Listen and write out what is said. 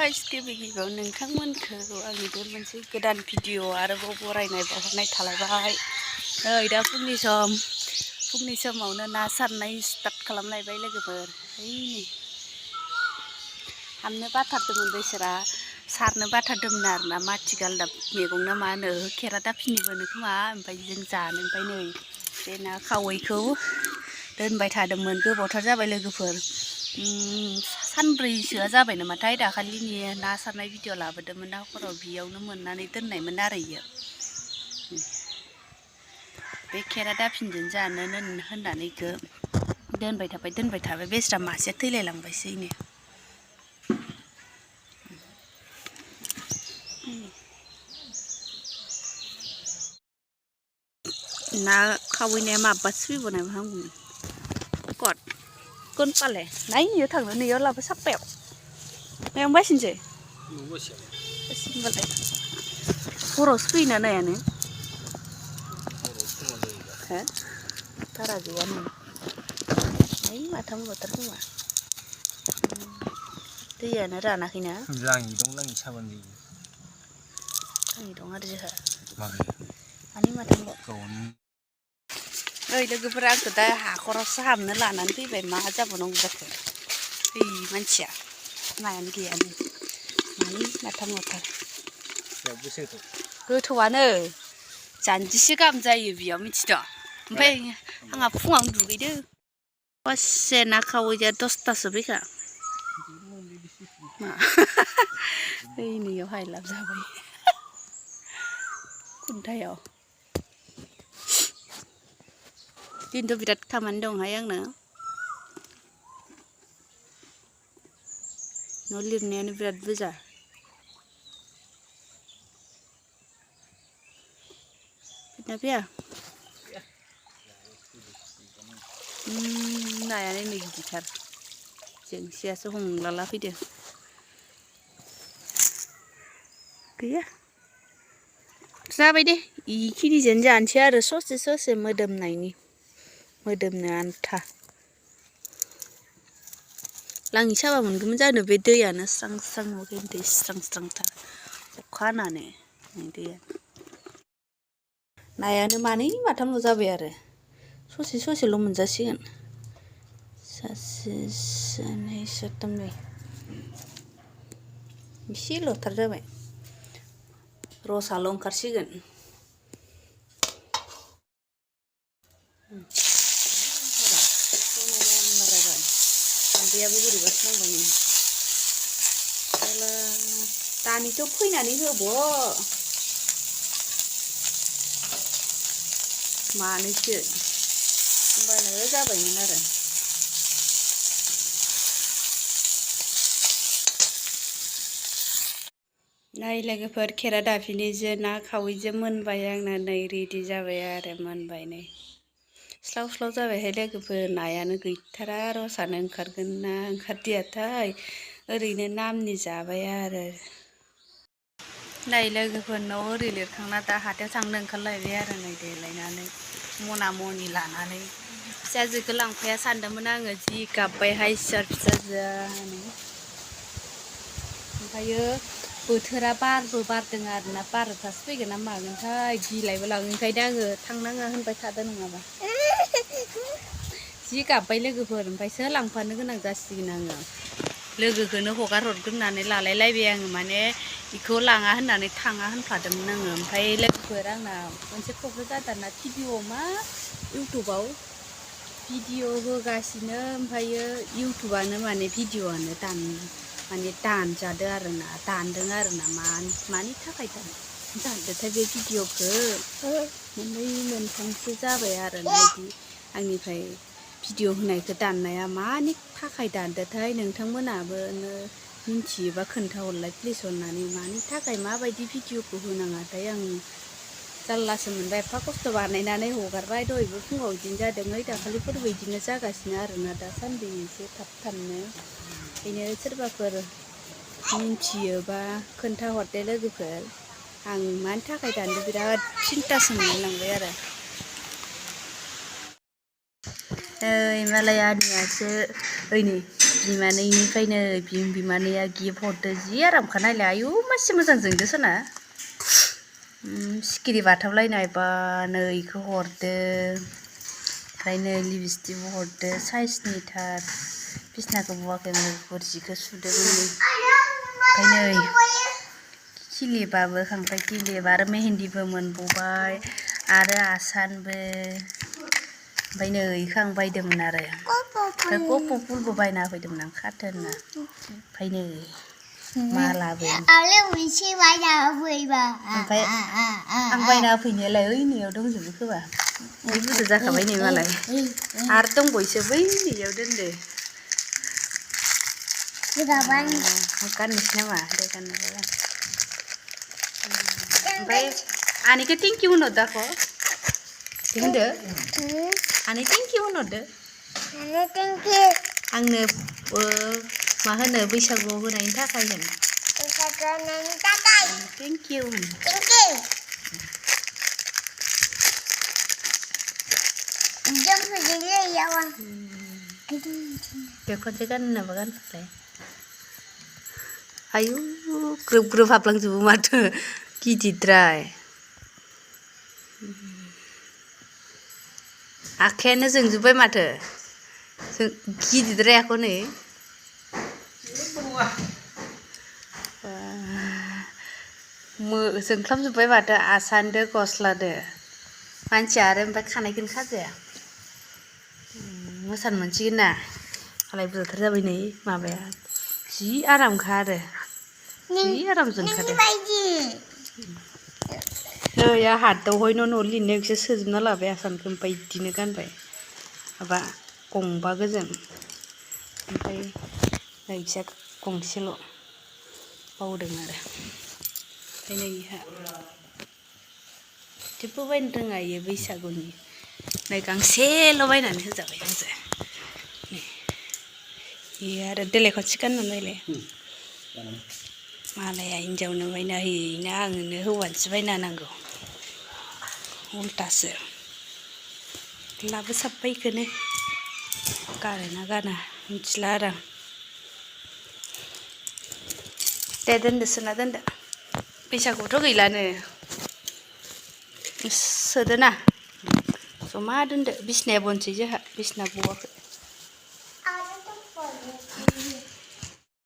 Guys गिबियाव नोंथांमोनखौ आंनि बे मोनसे गोदान भिडिअ आरोबाव बरायनाय बावहरनाय थालायबाय। नै दा फुंनि समावनो ना सारनाय स्टार्ट खालामलायबाय लोगोफोर। नै हामनो बाथारदोंमोन बेसोरा सारनो बाथारदोंमोन आरोना माथिगालदाब मैगं ना मा होनो खेरादाफिनिबो खोमा ओमफ्राय जों जानो ओमफ्राय नै बे ना खावैखौ दोनबाय थादोंमोन गोबावथार जाबाय लोगोफोर। सानब्रैसोआ जाबाय नामाथाय दाखालिनि ना सारनाय भिडिअ लाबोदोंमोन ना खराव बेयावनो मोननानै दोननायमोन आरो इयो बे खेरादाफिनिजों जानो होननानै इखौ दोनबाय थाबाय बेस्रा मासेया थैलायलांबायसै नो। ना खावैनाया माबासो फैबावनाय मा बुङो कन पाले नाय नैयाव थांनो नैयाव लाबो साप्पायाव नायाव बासिनोसै होमबालाय हरावसो फैयोना नायानो हो बारा गैया नै माथामल'थार खोमा दैयानो रानाखैना लाङि दं लाङि साबानो जायो लाङि दं आरो जोंहा माने माथामल' ओइ लोगोफोरा आंखौ दा हाखरावसो हाबनो लानानै फैबाय मा जाबावनांगौ जाखो ओइ मानसिया नायानो गैया नै मानै माथामल'थार गोथौआनो जानजिसे गाहाम जायो बेयाव मिथिदों ओमफ्राय आंहा फुङावनो दुगैदों हरसे ना खावैया 10थासो फैखा मा ओइ नैयाव हायलाब जाबाय खुन्थायाव दिनैथ' बिराद खामानि दंहाय आंनो न' लिरनायानो बिराद बुरजा फैदोंना फैया नायानो नै गिदिरथार जोंसियासो हमलाला फैदो गैया जाबाय दे इखिनिजोंनो जानोसै आरो ससे मोदोमनो आन्था लाङि साबा मोनगौमोन जानो बे दैयानो स्रां स्रां दै स्रांथार अखा हानानै दैया नायानो मानै माथामल' जाबाय आरो ससेल' मोनजासिगोन सासे सानै साथाम नै एसेल'थार जाबाय रसाल' ओंखारसिगोन दान्दैयाबो बोरैबासो नांबाय नै दानिथ' फैनानै होब' मानैसो होमबानो जाबायमोन आरो नाय लोगोफोर खेरादाफिनिजों ना खावैजों मोनबाय आंना नै रेडि जाबाय आरो मोनबाय नै स्लाव जाबायहाय लोगोफोर नायानो गैथारा रसानो ओंखारगोन ना ओंखारदियाथाय ओरैनो नामनि जाबाय आरो नाय लोगोफोर न' ओरै लिरखांना दा हाथायाव थांनो ओंखारलायबाय आरो नै देलायनानै मना लानानै फिसाजोखौ लांफाया सानदोंमोन आङो जि गाबबायहाय फिसाजोआनो ओमफ्रायो बोथोरा बारबो बारदों आरोना 12थासो फैगोन ना मागोनथाय गिलायबो लाङो ओंखायनो आङो थांनाङा होनबाय थादों नङाबा जि गाबबाय लोगोफोर ओमफ्रायसो लांफानो गोनां जासिगोन आङो लोगोखौनो हगार हरग्रोनानै लालायलायबाय आङो माने बेखौ लाङा होननानै थाङा होनखादोंमोन आङो ओमफ्राय लोगोफोर आंना मोनसे प्रब्लेम जादोंना भिडिअ मा इउटुबाव भिडिअ होगासिनो ओमफ्रायो इउटुबानो माने भिडिअआनो दानजादो आरोना दानदों आरोना मानि थाखाय दानदोंथाय बे भिडिअखौ मोनथामसो जाबाय आरोना बिदि आंनिफ्राय भिडिअ होनायखौ दाननाया मानि थाखाय दानदोंथाय नोंथांमोनाबो मिन्थियोबा खोन्थाहरलाय प्लिज अननानै मानि थाखाय माबायदि भिडिअखौ होनाङाथाय आं जारलासो मोनबाय एफा खस्थ' बानायनानै हगारबाय दहायबो फुङाव बिदिनो जादों ओइ दाखालिफोरबो बिदिनो जागासिनो आरोना दासान्दि एसे थाबनो ओंखायनो सोरबाफोर मिन्थियोबा खोन्थाहरदो लोगोफोर आं मानि थाखाय दानदों बिराद सिन्थासो मोनलायलांबाय आरो ओइ मालाय आनियासो ओइ नै बिमानैनिफ्रायनो बिमानैया गिफ्ट हरदो जि आरामखा नायलाय आयु मासि मोजां जोंदो सोना सिखिरि बाथाबलायनाय बा नै इखौ हरदो ओमफ्राय नै लिपस्टिकबो हरदो साइसनिथार बिसनाखौ बवाखै गुरजिखौ सुदोंमोन ओमफ्राय नै खिलिबाबो खांख्राइ खिलिब आरो मेहेन्दिबो मोनबावबाय आरो आसानबो ओमफ्राय नै इखौ आं बायदोंमोन आरो ओमफ्राय कप' फुलबो बायना होफैदोंमोन आं खाथोननो ओमफ्राय नै मालाबो ओमफ्राय आं बायना होफैनायालाय ओइनियाव दंजोबो खोमा जि बुरजा जाखाबाय नै मालाय आरो दंबावोसो बैनियाव दोनदो गाननोसै नामा दे गाननोलाय ओमफ्राय आनैखौ थेंकिउ होनहरदो आख' होनदो आनै थेंकिउ होनहरदो आंनो मा होनो बैसागुआव होनायनि थाखाय होन थेंकिउ बे खनसे गाननोबा गानफोरलाय आयु ग्रोब ग्रोब हाबलांजोबो माथो गिदिरद्राय आखायानो जोंजोब्बाय माथो गिदिरद्राय आख' नै जोंख्लाबजोब्बाय माथो आसानदो गस्लादो मानसिया आरो ओमफ्राय खानायखौनो खाजाया मोसानो मोनसिगोन ना मालाय बुरजाथार जाबाय नै माबाया जि आरामखा आरो जि आराम जोंखादो नै आंहा दहायनो न' लिरनायावसो सोजोबना लाबाय आसानखौ ओमफ्राय बिदिनो गानबाय माबा गंबा गोजों ओमफ्राय नैथिया गंसेल' बावदों आरो ओमफ्राय नै इहा जेबो बायनो रोङा इयो बैसागुनि नै गांसेल' बायनानै होजाबाय आंजो नै इयो आरो देलाय खनसे गानना नायलाय मालाया हिन्जावनो बायना होयोना आंनो हौवानोसो बायना नांगौ उल्टासो लाबोसाबबाय इखौनो गानोना गाना मिथिला आरो आं दे दोनदो सोना दोनदो बैसागुथ' गैलानो सोदोना जमा दोनदो बिसनाया बनसै जोंहा बिसना बवाखै